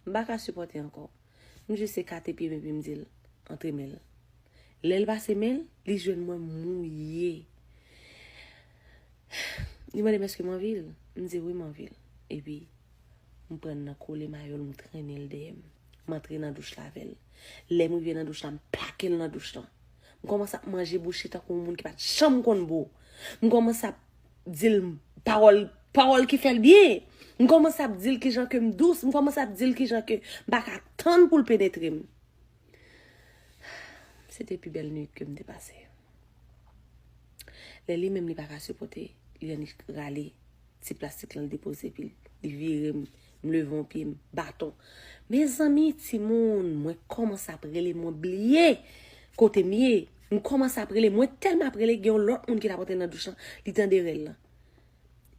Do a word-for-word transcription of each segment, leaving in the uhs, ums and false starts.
M pa ka sipòte ankò. M jis ekate pye m epi m di l, antre men l. Lè l pase men l, li jwenn mwen mouye. Li mande m èske m anvi l. M di wi, m anvi l. Epi, m pran l nan kole mayo l, m trennen l dèyè m. M antre nan douch la avè l. Lè m rive nan douch la, m plake l nan douch lan. M kòmanse ap manje bouch li tankou yon moun ki pa t janm konn bo. M kòmanse ap di l pawòl, pawòl ki fè l byen. M kòmanse ap di l kijan ke m dous. M kòmanse ap di l kijan ke m pa ka tann pou l penetre m. Se te pi bèl nuit ke m te pase. Lè li menm li pa ka sipòte, li annik rale ti plastik lan, li depoze epi li vire m, m leve yon pye m, baton. Mezanmi, timoun, mwen kòmanse ap rele, mwen bliye kote m ye. M kòmanse ap rele, mwen tèlman ap rele, gen yon lòt moun ki t ap antre nan douch lan, li tande rèl lan.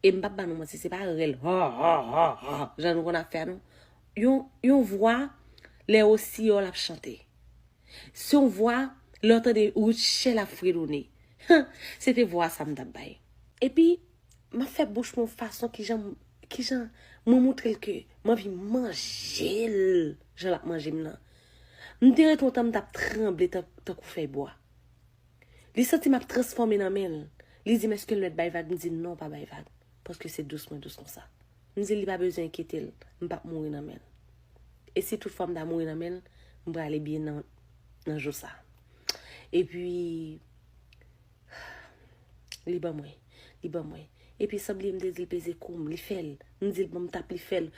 E m p ap ba nou manti, se pa rèl, ha, ha, ha, ha, jan nou konn ap fè a, non. Yon, yon vwa, lè osiyòl ap chante. Se yon vwa, lè w tande Rutshelle ap fredone. Se te vwa sa m t ap bay. Epi, m ap fè bouch mwen yon fason kijan, kijan mwen montre l ke m anvi manje l, jan l ap manje m nan. M te rete yon tan, m t ap tranble tan, tankou fèy bwa. Li santi m ap transfòme nan men l. Li di m, èske l mèt bay vag? M di, non, pa bay vag. Paske se dous mwen dous konsa. M di l li pa bezwen enkyete l. M p ap mouri nan men l. E si toutfwa m ta mouri nan men l, m prale byen nan, nan jou sa. Epi, li ban mwen. Li ban mwen. Epi, san bliye, m te di l peze kou m, li fè l. M di l ban m tap, li fè l.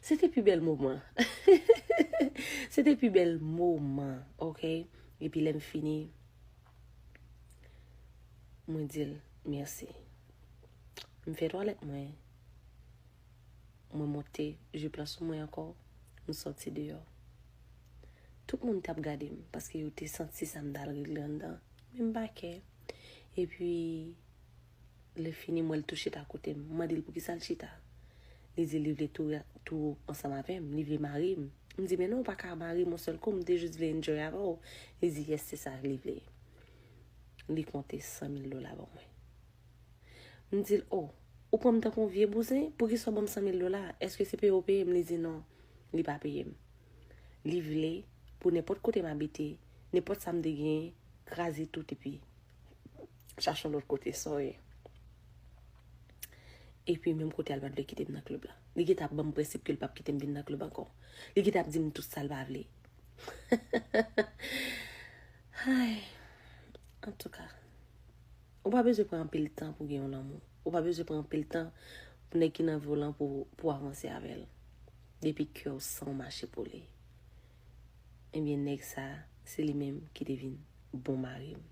Se te pi bèl moman. Se te pi bèl moman, oke? Epi, lè m fini, mwen di l mèsi. M fè twalèt mwen. Mwen monte, jip lan sou mwen ankò, m sòti deyò. Tout moun t ap gade m, paske yo te santi sa m t al regle anndan. Men m pa kè. Epi, lè fini, m wè l tou chita kote m. M mande l poukisa l chita. Li di li vle tou, tou ansanm avè m, li vle mari m. M di, men non, ou pa ka mari m yon sèl kou, m te jis vle enjoy avè w. Li di, yes, se sa li vle. Li konte san mil dola ban mwen. M di l, o, ou pran m tankou yon vye bouzen? Poukisa w ban m san mil dola? Èske se peye w peye m? Li di non, li pa peye m. Li vle pou nenpòt kote m abite, nenpòt sa m te genyen, kraze tout epi chache yon lòt kote, sorry. Epi menm kote a, l pa t vle kite m nan klib la. Li gentan ap ban m prensip ke l p ap kite m vin nan klib ankò. Li gentan ap di m tout sa l pa vle. Ay, antouka, ou pa bezwen pran anpil tan pou gen yon lanmou. Ou pa bezwen pran anpil tan pou nèg ki nan vi w lan pou, pou avanse avè l. Depi kè w san w mache pou li. Ebyen, nèg sa, se li menm ki te vin bon mari m.